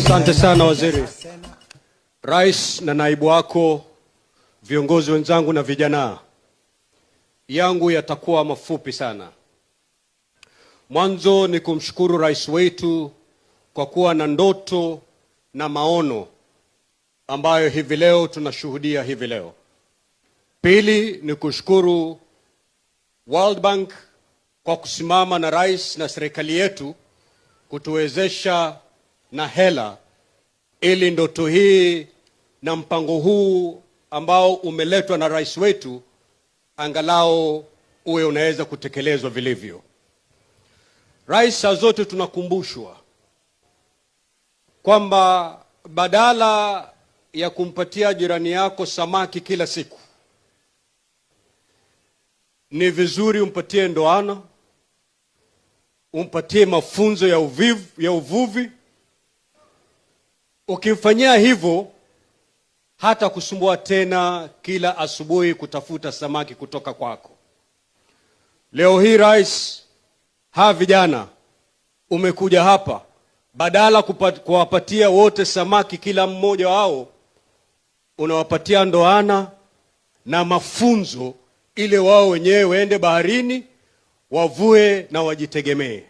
Asante sana waziri. Rais na naibu wako, viongozi wenzangu na vijana, yangu yatakuwa mafupi sana. Mwanzo ni kumshukuru rais wetu kwa kuwa na ndoto na maono ambayo hivi leo tunashuhudia hivi leo. Pili ni kushukuru World Bank kwa kusimama na rais na serikali yetu kutuwezesha na hela ili ndoto hii na mpango huu ambao umeletwa na rais wetu angalau uwe unaweza kutekelezwa vilivyo. Rais, saa zote tunakumbushwa kwamba badala ya kumpatia jirani yako samaki kila siku, ni vizuri umpatie ndoano, umpatie mafunzo ya uvuvi. Ukimfanyia hivyo, hata kusumbua tena kila asubuhi kutafuta samaki kutoka kwako. Leo hii rais, hawa vijana umekuja hapa, badala kuwapatia wote samaki kila mmoja wao, unawapatia ndoana na mafunzo ili wao wenyewe waende baharini wavue na wajitegemee.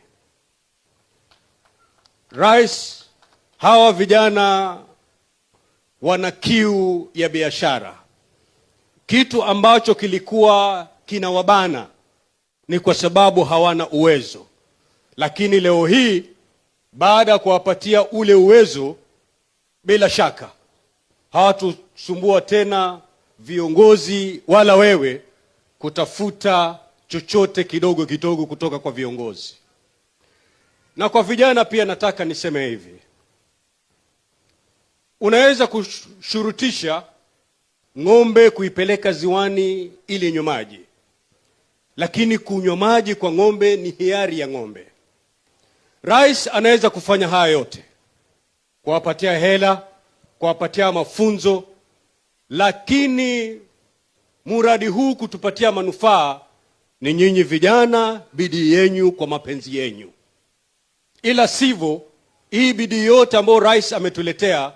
Rais, hawa vijana wana kiu ya biashara. Kitu ambacho kilikuwa kinawabana ni kwa sababu hawana uwezo, lakini leo hii baada ya kuwapatia ule uwezo, bila shaka hawatusumbua tena viongozi wala wewe kutafuta chochote kidogo kidogo kutoka kwa viongozi. Na kwa vijana pia nataka niseme hivi, unaweza kushurutisha ng'ombe kuipeleka ziwani ili inywe maji, lakini kunywa maji kwa ng'ombe ni hiari ya ng'ombe. Rais anaweza kufanya haya yote, kuwapatia hela, kuwapatia mafunzo, lakini mradi huu kutupatia manufaa ni nyinyi vijana, bidii yenyu kwa mapenzi yenyu. Ila sivyo, hii bidii yote ambayo rais ametuletea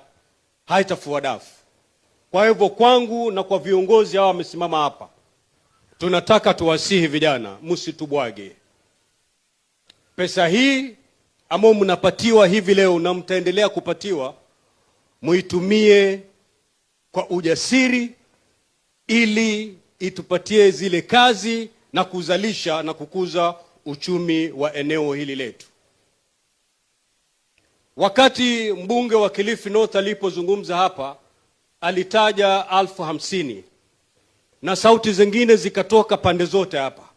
haitafua dafu. Kwa hivyo kwangu na kwa viongozi hawa wamesimama hapa, tunataka tuwasihi vijana, msitubwage. Pesa hii ambayo mnapatiwa hivi leo na mtaendelea kupatiwa, muitumie kwa ujasiri ili itupatie zile kazi na kuzalisha na kukuza uchumi wa eneo hili letu. Wakati mbunge wa Kilifi North alipozungumza hapa alitaja 50,000 na sauti zingine zikatoka pande zote hapa,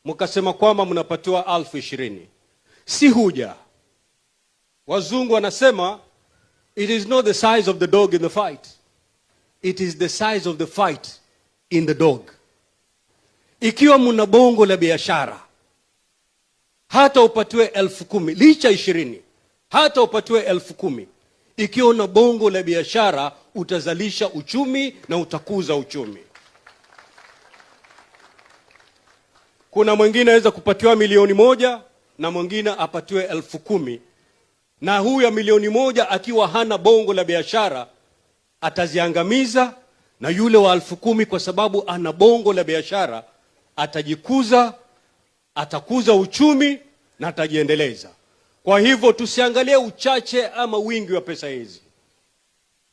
mkasema kwamba mnapatiwa 20,000. Si huja. Wazungu wanasema, "It is not the size of the dog in the fight, it is the size of the fight in the dog." Ikiwa mna bongo la biashara, hata upatiwe 10,000 licha 20, hata upatiwe 10,000, ikiwa una bongo la biashara utazalisha uchumi na utakuza uchumi. Kuna mwingine aweza kupatiwa 1 milioni na mwingine apatiwe 10,000, na huyu ya 1 milioni akiwa hana bongo la biashara ataziangamiza, na yule wa 10,000 kwa sababu ana bongo la biashara atajikuza, atakuza uchumi na atajiendeleza. Kwa hivyo tusiangalie uchache ama wingi wa pesa hizi,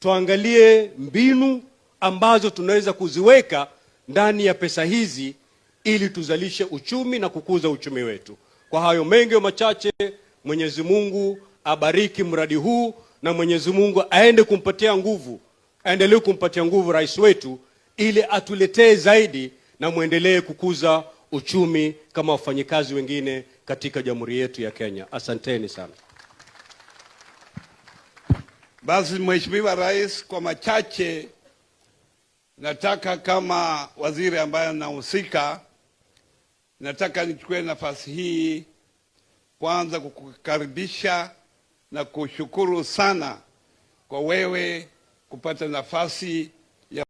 tuangalie mbinu ambazo tunaweza kuziweka ndani ya pesa hizi ili tuzalishe uchumi na kukuza uchumi wetu. Kwa hayo mengi machache, Mwenyezi Mungu abariki mradi huu na Mwenyezi Mungu aende kumpatia nguvu, aendelee kumpatia nguvu rais wetu ili atuletee zaidi na muendelee kukuza uchumi kama wafanyikazi wengine katika jamhuri yetu ya Kenya. Asanteni sana. Basi Mheshimiwa Rais, kwa machache nataka kama waziri ambaye anahusika, nataka nichukue nafasi hii kwanza kukukaribisha na kushukuru sana kwa wewe kupata nafasi ya